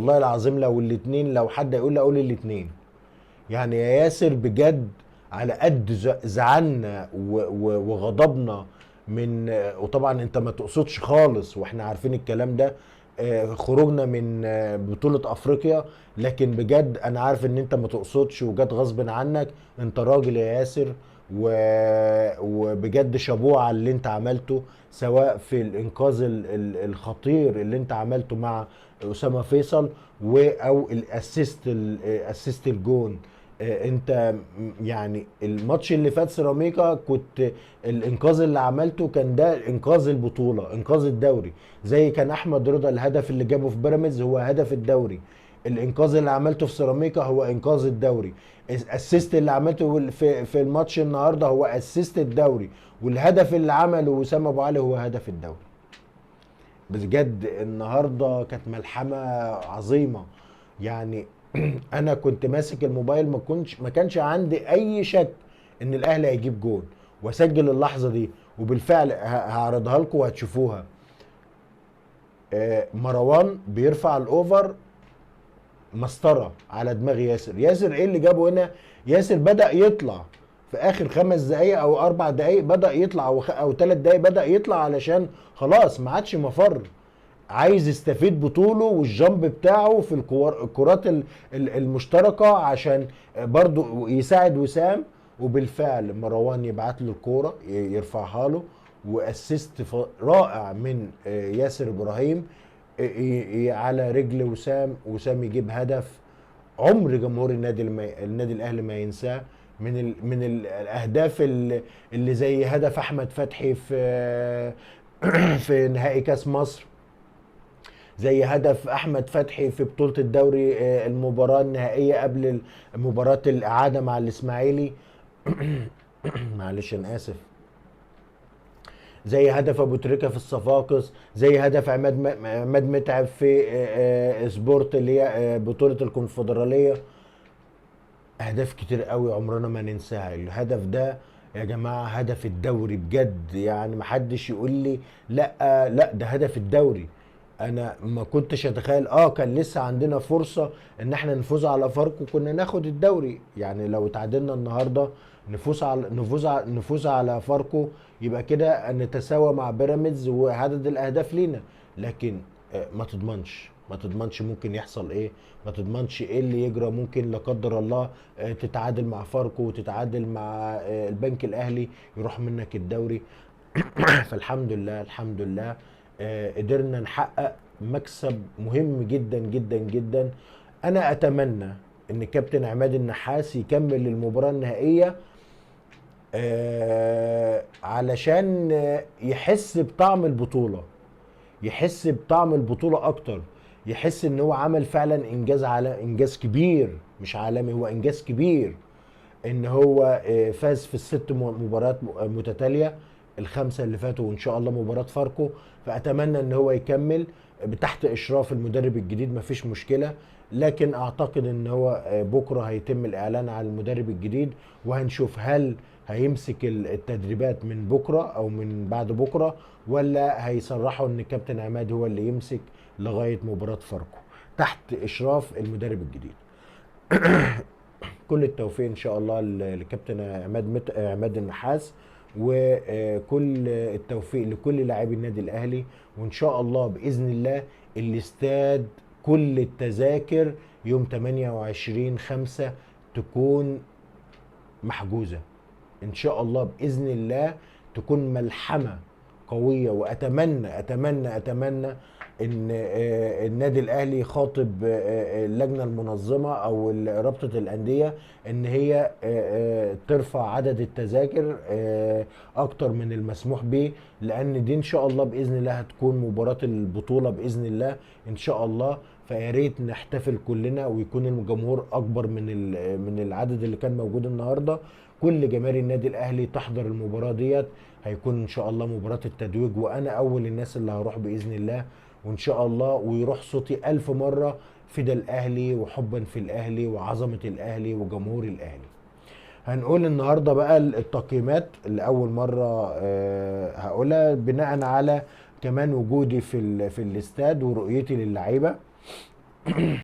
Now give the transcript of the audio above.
والله العظيم لو الاثنين، لو حد يقول لي اقول الاثنين. يعني يا ياسر بجد على قد زعلنا وغضبنا من، وطبعا انت ما تقصدش خالص واحنا عارفين الكلام ده، خروجنا من بطولة افريقيا، لكن بجد انا عارف ان انت ما تقصدش وجت غصب عنك. انت راجل يا ياسر، وبجد شابوه على اللي انت عملته، سواء في الانقاذ الخطير اللي انت عملته مع اسامة فيصل او الاسيست الجون. انت الماتش اللي فات سيراميكا كنت الانقاذ اللي عملته كان ده انقاذ البطولة، انقاذ الدوري، زي كان احمد رضا الهدف اللي جابه في بيراميدز هو هدف الدوري، الانقاذ اللي عملته في سيراميكا هو انقاذ الدوري، الاسيست اللي عملته في الماتش النهارده هو اسيست الدوري، والهدف اللي عمله وسام ابو علي هو هدف الدوري. بجد النهارده كانت ملحمة عظيمة. انا كنت ماسك الموبايل، ما كانش عندي اي شك ان الاهلي هيجيب جون، واسجل اللحظة دي، وبالفعل هعرضها لكم وهتشوفوها. مروان بيرفع الاوفر مسطرة على دماغ ياسر. ياسر ايه اللي جابه هنا؟ ياسر بدا يطلع في اخر 5 دقايق او 4 دقايق، بدا يطلع او 3 دقايق بدا يطلع، علشان خلاص ما عادش مفر، عايز يستفيد بطوله والجامب بتاعه في الكرات المشتركة عشان برضو يساعد وسام. وبالفعل مروان يبعت له الكورة يرفعها له، واسيست رائع من ياسر ابراهيم على رجل وسام، وسام يجيب هدف عمر جمهور النادي الاهلي ما ينساه، من الاهداف اللي زي هدف احمد فتحي في نهائي كاس مصر، زي هدف احمد فتحي في بطولة الدوري، المباراة النهائية قبل مباراة الاعادة مع الاسماعيلي. معلش انا اسف. زي هدف ابو تريكة في الصفاقس، زي هدف عماد متعب في سبورت اللي هي بطولة الكونفدرالية. اهداف كتير قوي عمرنا ما ننساها. الهدف ده يا جماعة هدف الدوري بجد، محدش يقول لي لا، لا ده هدف الدوري. انا ما كنتش اتخيل، كان لسه عندنا فرصة ان احنا نفوز على فاركو كنا ناخد الدوري، لو تعادلنا النهاردة نفوز على فاركو يبقى كده نتساوى مع بيراميدز وعدد الاهداف لينا، لكن ما تضمنش ممكن يحصل ايه، ما تضمنش ايه اللي يجرى، ممكن لا قدر الله، تتعادل مع فاركو وتتعادل مع البنك الاهلي يروح منك الدوري. فالحمد لله، الحمد لله، قدرنا نحقق مكسب مهم جدا جدا جدا. انا اتمنى ان كابتن عماد النحاس يكمل المباراة النهائية، علشان يحس بطعم البطولة، يحس بطعم البطولة اكتر، يحس ان هو عمل فعلا انجاز، على انجاز كبير مش عالمي، هو انجاز كبير ان هو، فاز في الست مباريات متتالية، ال5 اللي فاتوا وان شاء الله مباراة فاركو. فاتمنى ان هو يكمل تحت اشراف المدرب الجديد، مفيش مشكلة، لكن اعتقد ان هو، بكرة هيتم الاعلان على المدرب الجديد، وهنشوف هل هيمسك التدريبات من بكرة او من بعد بكرة، ولا هيصرحوا ان كابتن عماد هو اللي يمسك لغاية مباراة فاركو تحت اشراف المدرب الجديد. كل التوفيق ان شاء الله لكابتن عماد النحاس، وكل التوفيق لكل لاعبي النادي الاهلي، وان شاء الله باذن الله الاستاد كل التذاكر يوم 28/5 تكون محجوزة ان شاء الله باذن الله، تكون ملحمة قوية. واتمنى اتمنى اتمنى ان النادي الاهلي يخاطب، اللجنة المنظمة او رابطه الاندية ان هي، ترفع عدد التذاكر، اكتر من المسموح به، لان دي ان شاء الله باذن الله هتكون مباراة البطولة باذن الله ان شاء الله. فيا ريت نحتفل كلنا ويكون الجمهور اكبر من العدد اللي كان موجود النهارده. كل جماهير النادي الاهلي تحضر المباراة ديت، هيكون ان شاء الله مباراة التتويج، وانا اول الناس اللي هروح باذن الله وان شاء الله، ويروح صوتي 1000 مرة فدا الاهلي وحبا في الاهلي وعظمه الاهلي وجمهور الاهلي. هنقول النهارده بقى التقييمات لاول مرة، هقولها بناء على كمان وجودي في الاستاد ورؤيتي للعيبة.